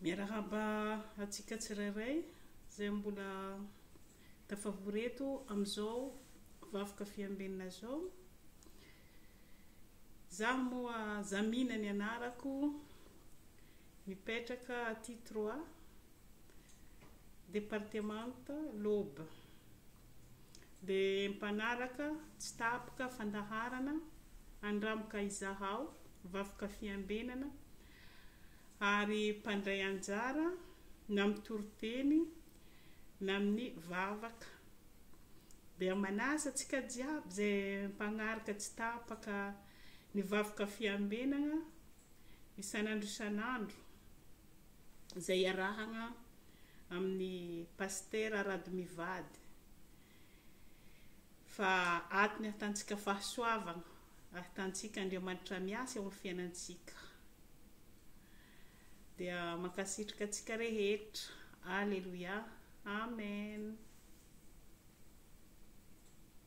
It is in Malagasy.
Miarahaba antsika tsirairay izay mbola tafavory eto amin'izao vavoka fiambenana izao. Izaho moa Zamina ny anarako, mipetraka aty Troyes, departemanta l'Aube. Dia mpanaraka tsy tapaka fandaharana Andramoka Izahao, vavoka fiambenana. ary mpandray anjara na amin'ny toriteny na amin'ny vavaka. Dia manasa antsika jiaby izay mpagnaraka tsy tapaka ny vavaka fiambenagna isan'andro isan'andro izay iarahagna amin'ny Pasitera Rado mivady fa ato ny ahitantsika fahasoavagna, ahitantsika Andriamanitra miasa eo amin'ny fiainantsika. Dia mankasitraka antsika rehetra. Aleloia. Amen.